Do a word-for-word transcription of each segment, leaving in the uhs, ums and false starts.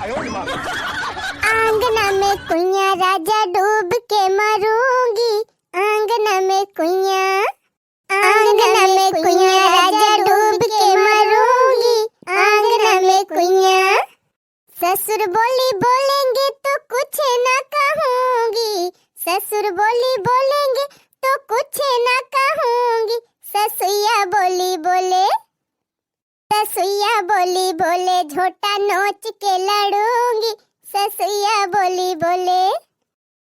आंगन में कुइयाँ राजा डूब के मरूंगी, आंगन में कुइयाँ, आंगन में कुइयाँ राजा डूब के मरूंगी, आंगन में कुइयाँ। ससुर बोली बोलेंगे तो कुछ ना कहूंगी, ससुर बोली बोलेंगे तो कुछ ना कहूंगी। ससुइया बोली बोले, ससुइया बोली बोले, झोटा नोच के लड़ूंगी। ससुइया बोली बोले,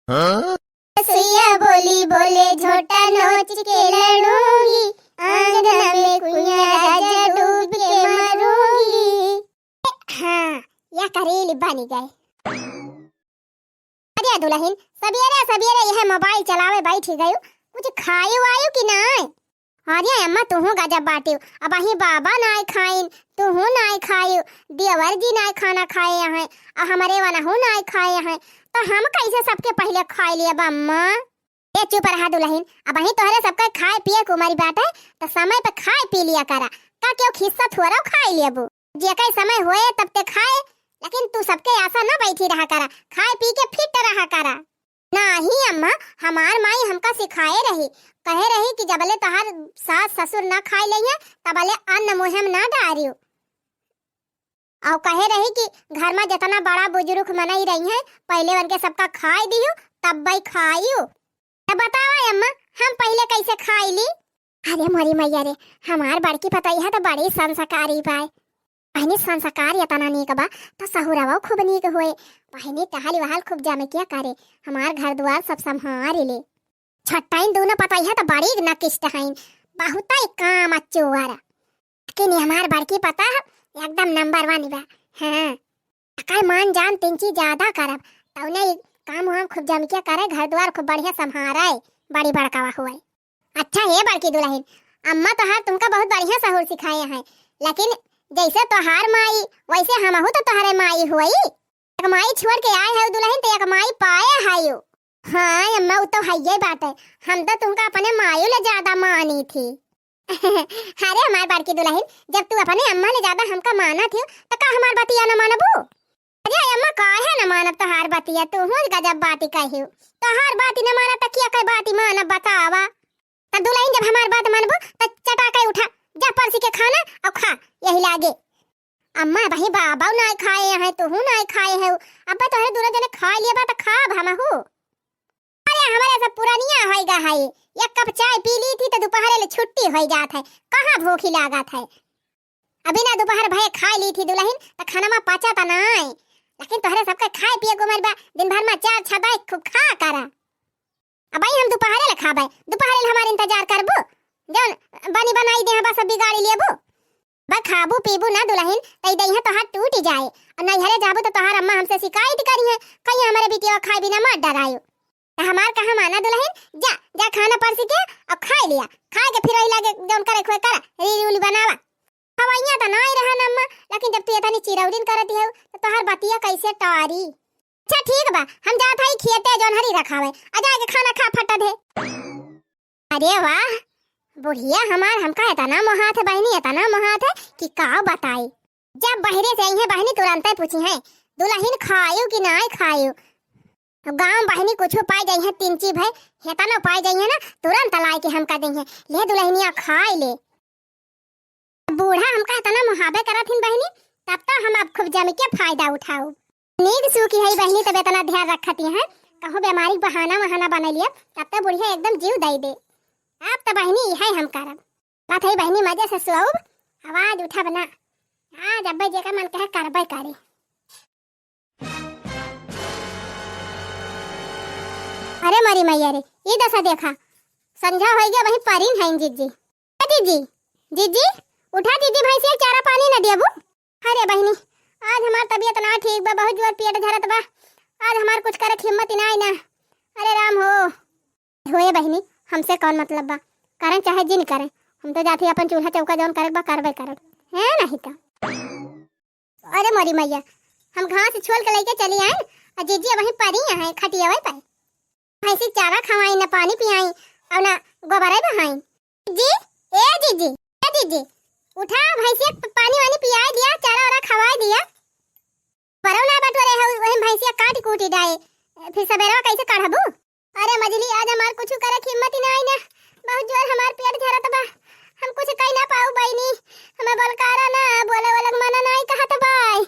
हाँ? ससुइया बोली बोले, झोटा नोच के लड़ूंगी। आंगन में कुइयाँ राजा डूब के मरूंगी। हाँ, या करेली बनी गए। अरे दुलहिन, सबेरे सबेरे यह मोबाइल चलावे बैठी गयू, कुछ खायू वायू कि नाय? अरे अम्मा, तुहू गजब बाटिउ, अबहीं बाबा नाय खाइन, तुहू नाय खायू, देवर जी नाय खाना खाए हैं, अउ हमरे वनहू नाय खाए हैं, तो हम कैसे सबके पहिले खाए लिए अब अम्मा? ए चुप रहा दुलहिन, अबहीं तोहरे सबका खाए पिए के उमर बाटे, तो समय पे खाए पी लिया करा, का केहू खिस्सा थोड़ा खाए लेबू? जेकर समय होए तब ते खाए, लेकिन तू सबके आसा ना बैठी रहा करा, खाए पी के फिट रहा करा। नाही अम्मा, हमार माई हमका सिखाए रही, कहे रही कि जबले तोहार सास ससुर ना खाए लेइहें, तबले अन्न मुँहे में ना डारियो। अउ कहे रही कि घर में जितना बड़ा बुजुर्ग मनई रही हैं, पहिले उनके सबका खाए दियो, तब बई खाइयो। त बतावा अम्मा, हम पहिले कैसे खाई ली? अरे मोरी मैया रे, हमार बड़की पतोहिया त बड़ी संस्कारी बाय। बहिनी संस्कार एतना नीक बा, त सहुरवा खूब नीक होए। बहिनी टहल वहल खूब जम के करे, हमार घर दुआर सब संभार ले। छोटाइन दोनों पतोहिया त बड़ी नकिष्ट हईन, बहुतै काम अचोर। लेकिन ये हमार बड़की पतोह एकदम नंबर वन बा। हाँ, अकाई मान जान तिनची ज्यादा करब, तौने ई काम वाम खूब जम के करे, घर दुआर खूब बढ़िया संभारे, बड़ी बड़कावा हुए। अच्छा हे बड़की दुलहिन, अम्मा तोहार तुमका बहुत बढ़िया सहूर सिखाए हैं, लेकिन जैसे तोहार माई वैसे हमहू तो तोहरे माई हुई। एक माई छोड़ के आए है दुलहिन, तो एक माई पाए है यू। हाँ अम्मा, उ तो हइये बाटे, हम तो तुमका अपने मायू ले ज्यादा मानी थी। अरे हमार बड़की दुलहिन, जब तू अपने अम्मा ले ज्यादा हमका मानत हियो, तो का हमार बतिया न मानबू? अरे अम्मा, काहे न मानब तोहार बतिया? तू हूँ गजब बाती कहियो। तोहार बाती न मानब त केकर बाती मानब बतावा? त दुलहिन, जब हमार बात मानबू त चटाके उठा, जा परसी के खाना अउ खा यही लागे। अम्मा, अबहीं बाबा नाय खाए हैं, तू हूँ नाय खाए है। अब्बा तोहरे दोनों जने खा लिए बा त खाब हमहू। अरे हमरे सब पुरनिया होइगा है, एक कप चाय पी ली थी तो दोपहरे ले छुट्टी होइ जात है, कहाँ भूखी लागत है। अभी ना दोपहर भये खाइ ली थी दुलहिन, तो खाना में पचा त नाय, लेकिन तोहरे सबके खाए पिए के उमर बा, दिन भर में चार छदाई खूब खा करा। अबहीं हम दोपहरे ले खाबे, दोपहरे ले हमार इंतजार करबू, जौन बनी बनाई दे बस बिगाड़ी लेबू। बा खाबू पीबू ना दुलहिन, तई दहिया तोहार टूट जाए। अउ नैहरे जाबू तो तोहार अम्मा हमसे शिकायत करी है, कहीं हमारे बिटिया खाए बिना मत डरायो। तो हमार कहा माना दुलहिन, जा, जा खाना परसी के अउ खाए लिया, खाए के फिर वही लागे जौन करे खुए करा, रील उली बनावा। खवैया तो नाई रहन अम्मा, लेकिन जब तू इतनी चिरौरिन करती है तो तोहार बतिया कैसे टारी? अच्छा ठीक बा, हम जात हई खेते जौन हरी रखावे, आ जाके खाना खा फटा दे। अरे वाह, बुढ़िया हमार हमका इतना मोहात है बहिनी, इतना मोहात है कि का बताई। जब बहरे से आई है बहिनी, तुरंते पूछी है, "दुलहिन खायू कि नाय खायू?" गाँव बहिनी कुछो पाई जाई है, तिनची भय, हेतनो पाई जाई है ना, तुरंत लाई के हमका देई है, "ले दुलहिनिया खाई ले।" बूढ़ा हमका इतना मुहाबे करत हिन बहिनी, तब तो हम अब खूब जम के फायदा उठाऊ। नीक सूखी है बहिनी, तब इतना ध्यान रखती हैं, कहूँ बीमारी बहाना वहाना बना लिए, तब तो बुढ़िया एकदम जीव दई दे। अब तो बहिनी यही हम करब। बात है बहिनी, मजे से सोऊब, आवाज उठाब ना। आज अब्बे जेका मन कहे करबे करे। अरे मोरी मैया रे, ई दशा देखा, संझा होई गया, वहीं परिन है जिज्जी। ए जिज्जी, जिज्जी, उठा जिज्जी, भैंसिया के चारा पानी न देबू। अरे बहिनी, आज हमार तबीयत ना ठीक बा, बहुत जोर पेट झरत बा, आज हमार कुछ करे के हिम्मत ही ना आई ना। अरे राम हो। होए बहिनी, हमसे कौन मतलब बा, करें चाहे जिन करें, हम तो जाती अपन चूल्हा चौका जौन करे के बा करबे करब, है नहीं तो। अरे मोरी मैया, हम घास छोल के लेके चली आए, और जीजी वहीं परी हैं खटियावे पे। भैंसी चारा खवाई, न पानी पियाई, और न गोबरे बहाई। जीजी, ए जीजी, ए जीजी, उठा भैंसिया प-, पानी वानी पियाई दिया, चारा वारा खवाई दिया। बरौ ना बटू कूटी डाए, फिर सबेरवा कैसे काढ़बू? अरे मझली, आज हमार कुछ करे के हिम्मत ही ना आई ना, बहुत जोर हमार पेट झरत बा, हम कुछ कई ना पाऊ बहिनी, हमें बलकारा ना, बोले वाला के मना ना आई कहत बाय।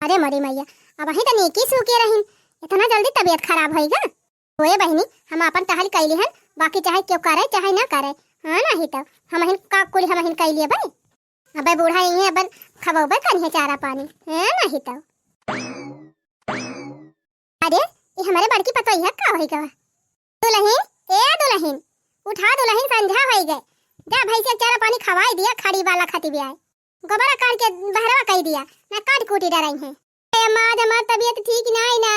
अरे मोरी मैया, अबहीं त नीकी सूखे रहिन, इतना जल्दी तबीयत खराब होइगा? ओए बहिनी, हम आपन टहल कइली हन, बाकी चाहे केहू करे, चाहे ना करे, हाँ, नाही त हमहिन का कुल हमहिन कइली बाय। अबे बूढ़ा इहे अपन खबौबे करिहे चारा पानी, है नाही त। अरे, ई हमरे बड़की पतोहिया का होई गवा? दुलहिन, ए दुलहिन, उठा दुलहिन, संझा होई गए। जा भैंसिया के चारा पानी खवाई दिया, खड़ी वाला खाती भी आए। गोबरा काट के बहरवा कई दिया, ना काट कूटी डराई है। ए अम्मा, आज हमार तबीयत ठीक नाई ना,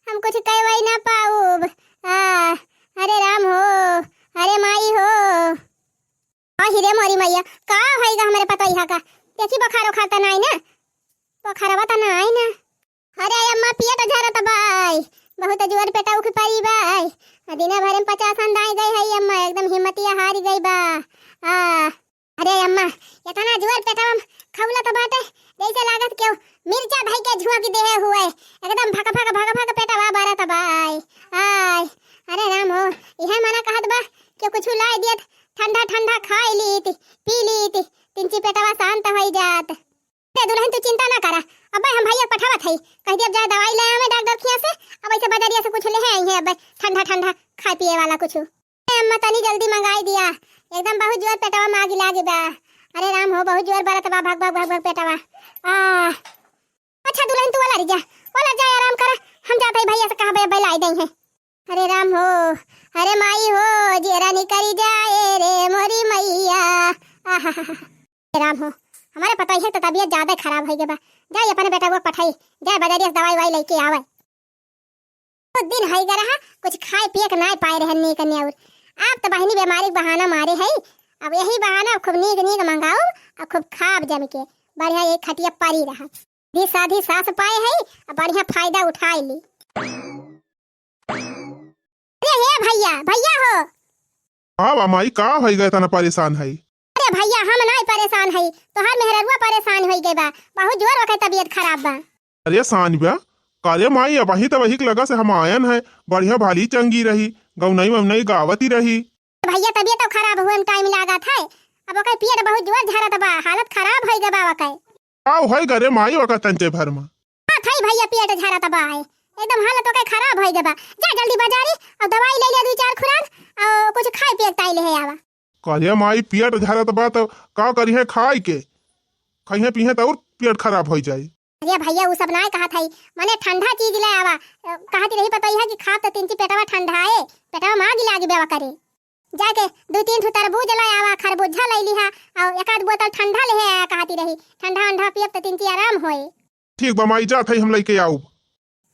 हम कुछ कहवाई ना पाउब। आ, अरे राम हो, अरे माई हो। आ हिरे मोरी मैया, का होइगा हमरे पतोहिया का? देखी बुखार उखार त नाई ना? बुखारवा त नाई ना? अरे अम्मा, पेट झरत बाय, बहुत जोर पेटा उख परी बाय। आ दिना भरे में पचास अंदाई गई है अम्मा, एकदम हिम्मतिया हारी गई बा। आ, अरे अम्मा, इतना जोर पेटवा में खौलत बाटे, जैसे लागत केहू मिर्चा धई के झोंक देहे हुए, एकदम भक भक भक भक पेटवा बरत बाय। आय, अरे राम हो, इहे मना कहत बा कि कुछ लाई दियत, ठंडा ठंडा खाई लीत, पी लीत, तिनची पेटवा शांत होई जात। अरे दुलहिन, तू चिंता ना करा, अब्बे हम भैया के पठावत हई, कह दिया जाए दवाई ले आवे डॉक्टर खिया से, अब ऐसे बजरिया से कुछ ले आइहे अब्बे ठंडा ठंडा खाए पिए वाला कुछ। ए अम्मा, तनी जल्दी मंगाई दिया, एकदम बहुत जोर पेटवा में आगी लागी बा। अरे राम हो, बहुत जोर बरत बा, भग भग भग भग पेटवा। आ, अच्छा दुलहिन, तू वाला रह जा, वाला जा, आराम करा, हम जात हई भैया से कहा बे, बे लाई दई है। अरे राम हो, अरे माई हो, जेरा निकरी जाए रे मोरी मैया। आहा, हे राम हो, हमरे पतोहिया के त तबीयत ज्यादा खराब होई गए बा। जाई अपने बेटा को पठाई, जाए बजरिया से दवाई वाई लेके आवे। कुछ दिन होई गए रहा, कुछ खाए पिए के नाई पाए रहन नीक नेउर। आप त बहिनी बीमारी के बहाना मारे है, अब यही बहाना खूब नीक नीक मंगाऊ और खूब खाब जम के, बढ़िया एक खटिया परी रहा। दी साधी सास पाए है, अब बढ़िया फायदा उठाए ली। अरे हे भैया, भैया हो। का बा माई, का होई गए, तना परेशान है? अरे भैया, हम नाई परेशान है, तोहार मेहररुआ परेशान होई गए बा, बहुत जोर ओकर तबीयत खराब बा। अरे सानबा, का रे माई, अबही त वही के लगा से हम आयन है, बढ़िया भाली चंगी रही, गौनई वौनई गावत ही रही। भैया, तबीयत तो खराब हुए में टाइम लागत है, अब ओकर पेट बहुत जोर झरत बा, हालत खराब होई गए बा ओकर। का होई गए रे माई, ओकर तंचे भर में? हाँ, थई भैया, पेट झरत बा है, एकदम हालत ओकर खराब होई गए बा। जा जल्दी बाजारी और दवाई ले ले, दो चार खुराक और कुछ खाए पिए के ताई ले आवा। का रे माई, पेट झरत बा त का करिहे खाए के? खइहे पीहे त और पेट खराब होई जाई। अरे भैया, उ सब नाय कहत हई, मने ठंडा चीज ले आवा। अ, कहती रही पतोहिया कि खाब त तिनची पेटवा ठंडाए, पेटवा में आगी लागी बेवा करे। जाके दो तीन ठो तरबूज ले आवा, खरबूजा ले लिहा, और एक आध बोतल ठंडा ले आया कहती रही, ठंडा अंडा पियब त तिनची आराम होए। ठीक बा माई, जात हई हम लेके आउब।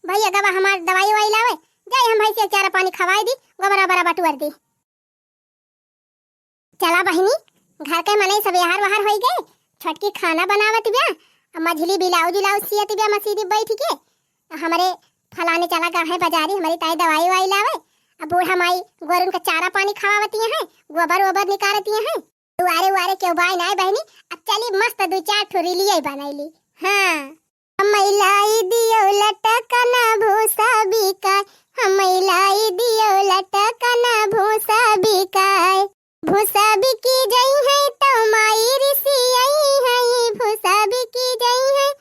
भैया गवा हमार दवाई वाई लावे, जाई हम भैंसिया के चारा पानी खवाई दी, गोबरा बरा बटुअर दी। चला बहिनी, घर के मनई सब एहर वहर होई गए, छोटकी खाना बनावत बिया, आ मझली ब्लाउज उलाउज सियत बिया मसीदी बैठ के, आ हमरे फलाने चला गए हैं बाजारी, हमरी ताई दवाई वाई लावे, आ बूढ़ा माई गोरुन का चारा पानी खवावती हैं, गोबर ओबर निकारती हैं। दुआरे उआरे केहू बाय नाय बहिनी, अब चली मस्त दू चार ठो रीलिये बनैली। हाँ। हमई लाई दियो लटकना भूसा बिकाय, हमई लाई दियो लटकना भूसा बिकाय। भूसा बिकी जई है तो माई रिसी आई है, भूसा बिकी जई है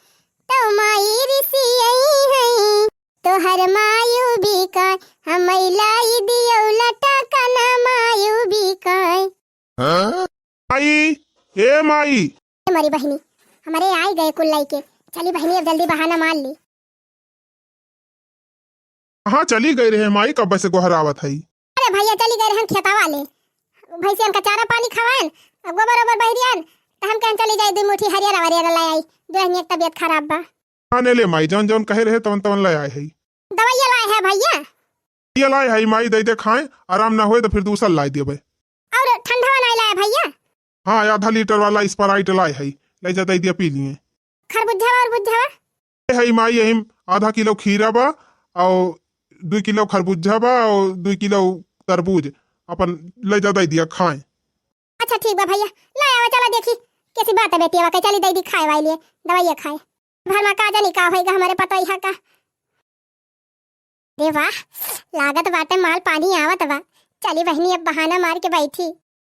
तो माई रिसी आई है। तोहर मायू बिकाय, हमई लाई दियो लटकना मायू बिकाय। हाँ? माई, ए माई। ए मोरी बहिनी, हमरे आई गए कुल लइके। चली बहिनी, अब जल्दी बहाना मार ली। कहाँ चली गई रहे माई, कब से गोहरावत हई? अरे भैया, चली गए रहन खेतवा ले, भैंसियन का चारा पानी खवाएन, अब गोबर ओबर बहिरियान, त हम कहन चली जाई, दू मुट्ठी हरियर वरियर ले आई, दुल्हनिया के तबीयत खराब बा। आने ले माई, जौन जौन कहे रहे तवन तवन ले आए हई। दवाइया लाए है भैया। ये लाए हई माई, दे दे खाए, आराम ना होए तो फिर दूसर लाए देबे। और ठंडा वाला लाए भैया? हाँ, आधा लीटर वाला Sprite लाए हई, ले जा दे दिया पी लिए। खरबुज्जा और बुज्जा? ए हई माई, यही आधा किलो खीरा बा, और दो किलो खरबुज्जा बा, और दो किलो तरबूज, अपन ले जा दे दिया खाए। अच्छा ठीक बा भैया, ले आवा, चला देखी कैसी बात है बेटिया के, चली दे दी खाए वाई लिए, दवाइया खाए। भर में का जानी का होइगा हमरे पतोहिया का। अरे वाह, लागत बाटे माल पानी आवत बा। चली बहिनी, अब बहाना मार के बैठी।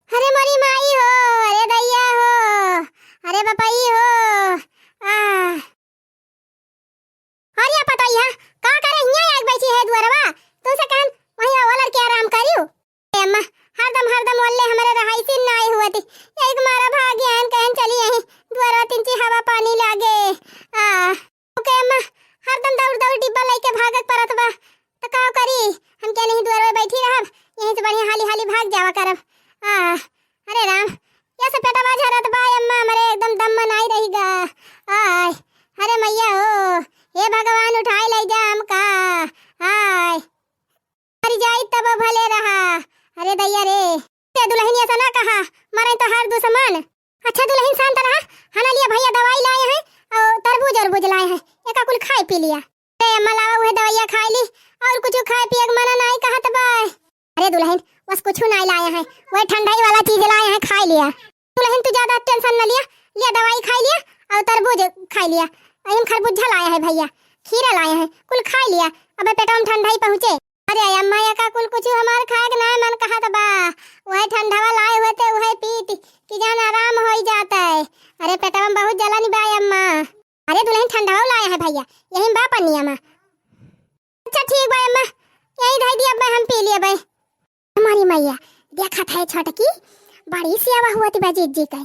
अरे मोरी माई हो, अरे दैया हो, अरे बपई हो, आ। अरे पतोहिया, का करे हियाँ आग बैठी है दुअरवा? तुमसे कहन वहीं ओलर के आराम करियो। ए अम्मा, हरदम, हरदम ओल्ले हमरे रहाइसी नाय हुअती। यही के मारा भाग आयन, कहन चली यहीं दुअरवा तिनची हवा पानी लागे। आ, ओके अम्मा, हरदम दौड़, दौड़ डिब्बा लइके भागक परत बा। त का करी? हम क्या नहीं दुअरवा बैठी रहब, यहीं से बढ़िया हाली, हाली भाग जावा करब। आ, अरे राम, या से पेटवा झरत बा अम्मा, हमरे एकदम दम नाय रही गा। आय, अरे मैया हो, हे भगवान उठाई लइ जा हमका। आय। मर जाई तब भले रहा। अरे दैया रे। ए दुलहिन, ऐसा ना कहा, मरे तो हर दुश्मन। अच्छा दुलहिन, शांत रहा। हना लिया भैया दवाई लाए हैं और तरबूज अरबूज लाए हैं, एका कुल खाए पी लिया। ए अम्मा, लावा उहे दवाइया खाए ली, और कुछ खाए पिए के मना नाई कहत बा। अरे दुलहिन, बस कुछ नाई लाए हैं, वही ठंडाई वाला चीज लाए हैं, खाए लिया। दुलहिन, तू ज्यादा tension न लिया, लिया दवाई खाई लिया और तरबूज खाई लिया। अहिन खरबूजा लाया है भैया, खीरा लाया है, कुल खाई लिया। अबे पेटवा में ठंडाई पहुँचे। अरे अम्मा, या का कुल कुछ हमार खाए के नाय मन कहत बा। वही ठंडवा लाए हुए थे, वही पीत कि जान आराम होई जाता है। अरे पेटवा में बहुत जलन बा अम्मा। अरे दुलहिन, ठंडवा लाया है भैया, यही बा पनिया में। अच्छा ठीक बा अम्मा, यही धई दिया बा, हम पी लिए बा। हमारी मैया, देखत है छोटकी, बड़ी सेवा हुआ थी बा जीजी के।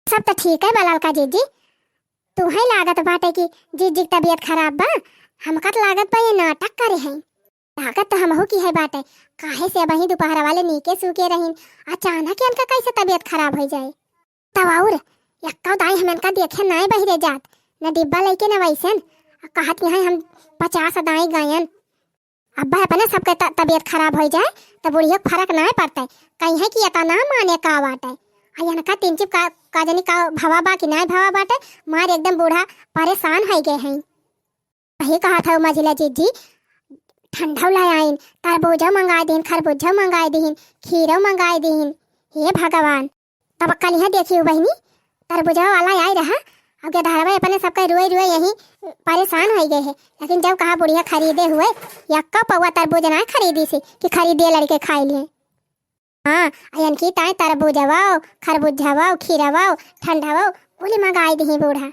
सब तो ठीक है बा ललका जीजी, तू है लागत बाटे कि जीजी की तबीयत खराब बा, हमका तो लागत बा ये नाटक करे हैं। लागत तो हमहू की है बाटे, काहे से अबही दोपहर वाले नीके सूके रहीन, अचानक इनका कैसे तबीयत खराब हो जाए। तब और यक्का दाई हम इनका देखे नाय बहिरे जात, न डिब्बा लइके न वैसन, आ कहत यहाँ हम पचास दाई गायन। अब्बा अपने सबके त-, तबीयत खराब हो जाए, त बुढ़िया के फर्क नाय पड़ते। कहीं है कि एतना माने का बाटे। आ इनका तिनचिप का, का जानी का भवा बा कि नाय भवा बाटे, मार एकदम बूढ़ा परेशान हो गए हैं। वही कहा था मझिला जीजी, ठंडा लाए आइन, तरबूजा मंगाए दीन, खरबूजा मंगाए दीन, खीरा मंगाए दीन। हे भगवान, तब कल यहाँ देखी हो बहिनी, तरबूजा वाला आई रहा, और गेदहरवा अपने सबके रुए रुए यहीं परेशान हो गए है। लेकिन जब कहा बुढ़िया खरीदे हुए, यक्का पौवा तरबूज ना खरीदी सी कि खरीदे लड़के खाए लिए। हाँ, अयन की ताई तरबूजवा, खरबूजवा, खीरवा, ठंडवा, कुली मंगाई दीही बूढ़ा।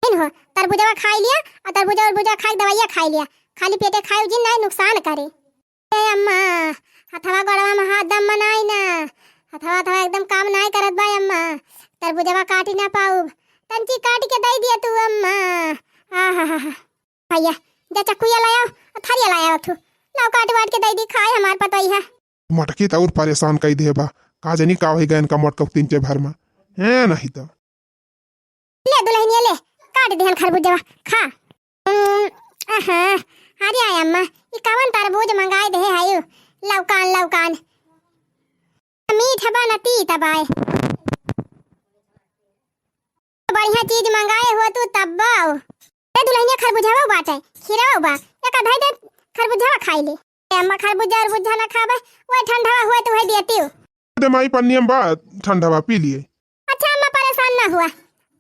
इन हो, तरबूजवा खाई लिया, और तरबूजा उरबूजा खाई, दवाइया खाई लिया, खाली पेटे खाई जिन नहीं नुकसान करे। ए अम्मा, हथवा गोड़वा में हाथ दम मनाई ना, हथवा हथवा एकदम काम नाई करत बा अम्मा, तरबूजवा काटी ना पाउब, तंची काट के दे दिया तू अम्मा। आहा हा हा। भैया, जा चक्कुया लाया, और थरिया लाया उठू, लाओ काट वाट के दे दी, खाए हमार पतोई है। मटकी त और परेशान कई दे बा, का जानी का होई गयन का मटका तीन चे भर में, हैं नहीं तो। ले दुलहिनिया ले, काट दिहन खरबूजवा, खा। उम, आहा, अरे आय अम्मा, ई कवन तरबूज मंगाए दे है आयु? लौकान, लौकान। मीठ बा न तीत बाय। बढ़िया चीज मंगाए हो तू तब बाओ। ए दुलहिनिया खरबूजवा बाटे, खीरवा बा, एक आधा दे खरबूजवा खाई ले। ए अम्मा खरबूजा अरबूजा ना खाबे, वही ठंडवा हुआ तो वही देती हूँ। दे माई पन्नियम बा ठंडवा पी लिए। अच्छा अम्मा, परेशान ना हुआ,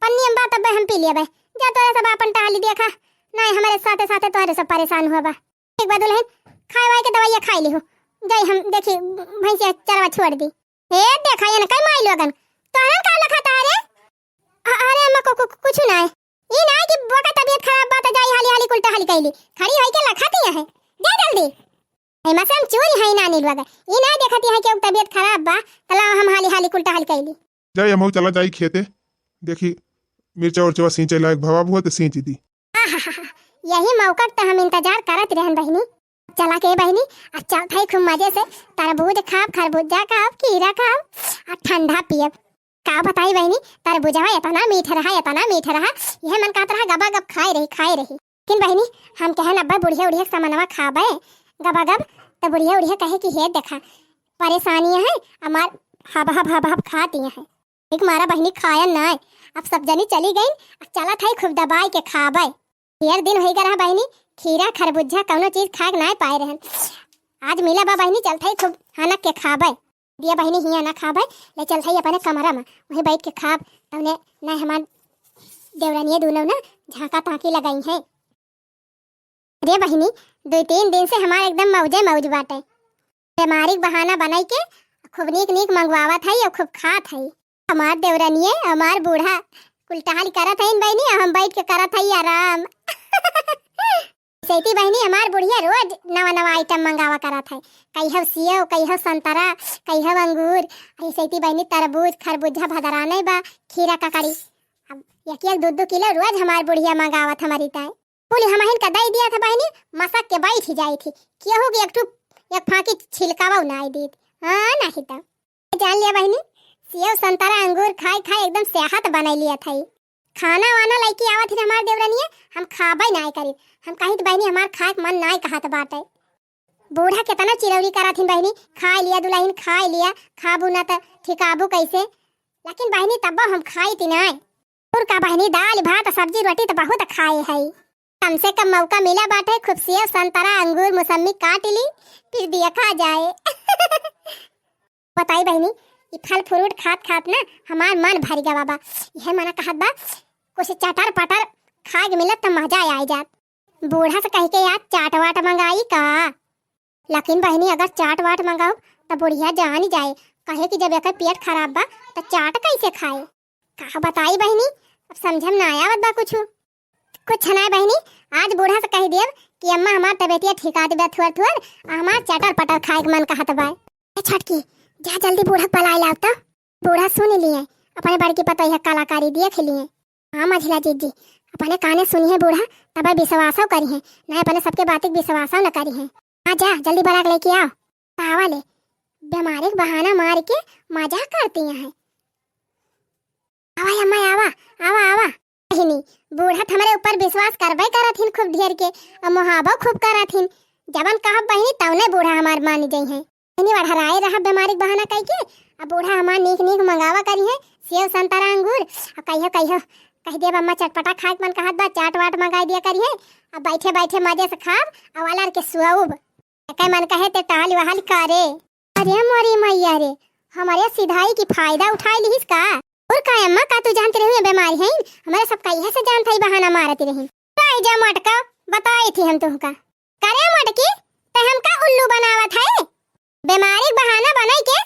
पन्नी अम्मा तब हम पी लेबे। जा तोरे सब आपन टहली देखा, नहीं हमारे साथे साथे तोहरे सब परेशान हुआ बा। एक बार दुलहिन, खाए वाए के दवाइया खाई लिहु, जाई हम देखी भैंसिया चरवा छोड़ दी। हे देखा ये न कई माई लोगन, तोहरन का लखा तारे? अ-, अरे अम्मा को, को, कुछ ना है, ई ना है कि बोका तबीयत खराब बा त जाई हाली हाली कुल टहली कैली, खड़ी होई के लखा दिया है, जा जल्दी। एमा से हम चोरी हई नानी लोग। ई नाय देखत यहाँ केहू के तबीयत खराब बा, त लाओ हम हाली हाली कुल टहल कैली। जाई हमहू चला जाई खेते, देखी मिर्चा उर्चा सींचे लायक भवा हुआ त सींच दी। आहाहा, यही मौका क त हम इंतजार करत रहन बहिनी। चला के बहिनी, आ चलत हई खूब मजे से, तरबूज खाब, खरबूजा खाब, खीरा खाब, आ ठंडा पियब। का बताई बहिनी, तरबूजवा एतना मीठ रहा, एतना मीठ रहा, यह मन कहत रहा गबा गब खाए रही, खाए रही। लेकिन बहिनी, हम कहन अब्बा बुढ़िया उढ़िया के समनवा खाबे गबा गब, त बुढ़िया उढ़िया कहे कि हे देखा, परेशानी है, हमार हब हब हब हब खाती है। एक मारा बहिनी खायन नाय, अब सब जनी चली गईन, अब चलत है खूब दबाई के खाबे। ढेर दिन होई गा रहा बहिनी, खीरा खरबूजा कौनो चीज खाए के नाय पाए रहन। आज मिला बा बहिनी, चलत है खूब हनक के खाबे। दिया बहिनी हियाँ ना खाबे, ले चलत है अपने कमरा में, वहीं बैठ के खाब। तौने ना हमार देवरनिया दूनो ना झांका ताकी लगाई हैं। दे बहिनी, दुइ तीन दिन से हमार एकदम मौजे मौज बाटे। बेमारी के बहाना बनाई के खूब नीक नीक मंगवावत हई अउर खूब खात हई। हमार देवरनिये, हमार बूढ़ा कुल टहल करत हईन बहिनी, अउर हम बैठ के करत हई आराम। सैती बहिनी, हमार बुढ़िया रोज नवा नवा आइटम मंगावा करत है, कहियो सेव, कहियो संतरा, कहियो अंगूर। अरे सैती बहिनी, तरबूज, खरबूजा भदराने बा, खीरा ककड़ी। अब एक एक दू दू किलो रोज हमार बुढ़िया मंगावत हमरी ताई। कुल हमहिन का दई दिया था बहिनी, मसक के बैठ ही जाई थी, केहू के एक ठू एक फाकी छिलकावा नाई दीत। हाँ, नहीं तो जान लिया बहिनी, सेव संतरा अंगूर खाई खाई एकदम सेहत बनाई लिया था। खाना वाना लइके आवत ही हमार देवरनिया, हम खाबे नाई करी। हम कही तो बहिनी, हमार खाए के मन नाई कहत बाटे। बूढ़ा केतना चिरौरी करत हिन बहिनी, "खा लिया दुलहिन, खा लिया, खाबू ना त ठिकाबू कैसे?" लेकिन बहिनी, तब्बो हम खाई ती नाई। और का बहिनी, दाल भात सब्जी रोटी त बहुत खाए है। कम से कम मौका मिला बाटे, खूब सेव संतरा अंगूर मौसम्मी काट ली, फिर दिया खा जाए। बताई बहिनी, ई फल फ्रूट खात खात ना हमार मन भर गवा बा। यह मना कहत बा, कुछ चटर पटर खाए के मिलत त मजा आ जात। बूढ़ा से कह के यार चाट वाट मंगाई का? लेकिन बहिनी, अगर चाट वाट मंगाऊ त बुढ़िया जान जाए, कहे कि जब एकर पेट खराब बा त चाट कैसे खाए? का बताई बहिनी, अब समझ में ना आवत बा कुछ। कुछ ना बहिनी, आज बूढ़ा से कह देब कि अम्मा हमार तबीयतिया ठिका देबे थुअर थुअर, आ हमार चटर पटर खाए के मन कहत बा। ए छोटकी, जा जल्दी बूढ़ा के पलाए लाव त। बूढ़ा सुन लिए, अपने बड़की पतोहिया कलाकारी दिए खेलिए। हाँ मझिला जीजी, अपने काने सुनिए बूढ़ा, तब विश्वासो करिए, नहीं अपने सबके बात के विश्वासो न करिए। हाँ जा, जल्दी बड़ा के लेके आओ। पावा ले, बीमारी के बहाना मार के मजाक करती हैं। आवा अम्मा, आवा, आवा, आवा। बहिनी, बूढ़ा त हमरे ऊपर विश्वास करबे करत हिन खूब ढेर के, और मोहाबो खूब करत हिन। जवन कहब बहिनी, तवने बूढ़ा हमार मान जइहैं। बहिनी, वढ़राए रहब बीमारी के बहाना कइके, अब बूढ़ा हमार नीक नीक मंगावा करिहैं, सेव, संतरा, अंगूर, और कहियो, कहियो, कह देब, "अम्मा, चटपटा खाए के मन कहत बा, चाट वाट मंगाई दिया करिहैं, अब बैठे बैठे मजे से खाब, और अलर के सुअब।" एकै मन कहे ते टहल वहल करे। अरे मोरी मैया रे, हमरे सिधाई की फायदा उठाई लिहिस का? और का अम्मा, का तू जानती रही बीमारी है? हमरे सब कहिए से जानत हई, बहाना मारती रही। नहीं जा मटका, बताई थी हम तुहका। करे मटकी, ते हमका उल्लू बनावत है? बीमारी के बहाना बनाई के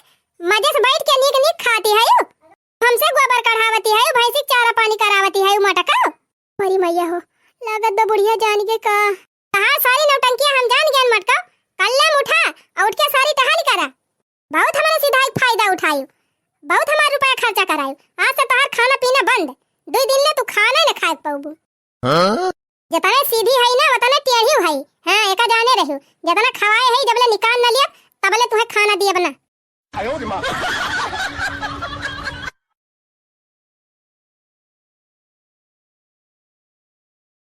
मजे से बैठ के नीक नीक खाती है, हमसे गोबर कढ़ावती है, भैंसी के चारा पानी करावती है मटका। अरे मैया हो, लागत बा बुढ़िया जान के का। तहार सारी नौटंकिया हम जान गयन मटका। कल्ले में उठा और उठ के सारी टहल करा। बहुत हमारे सिधाई के फायदा उठायु, बहुत हमार रुपया खर्चा करायु। आज से तहार खाना पीना बंद। दुई दिन ले तू खाना ही न खाए पउबू। हाँ? जतने सीधी है ना, उतने टेढ़ी है। हाँ, एका जाने रहियो, जतना खवाए है, जबले निकाल न लिया, तबले तुहे खाना दिए बना। आयो रे माँ।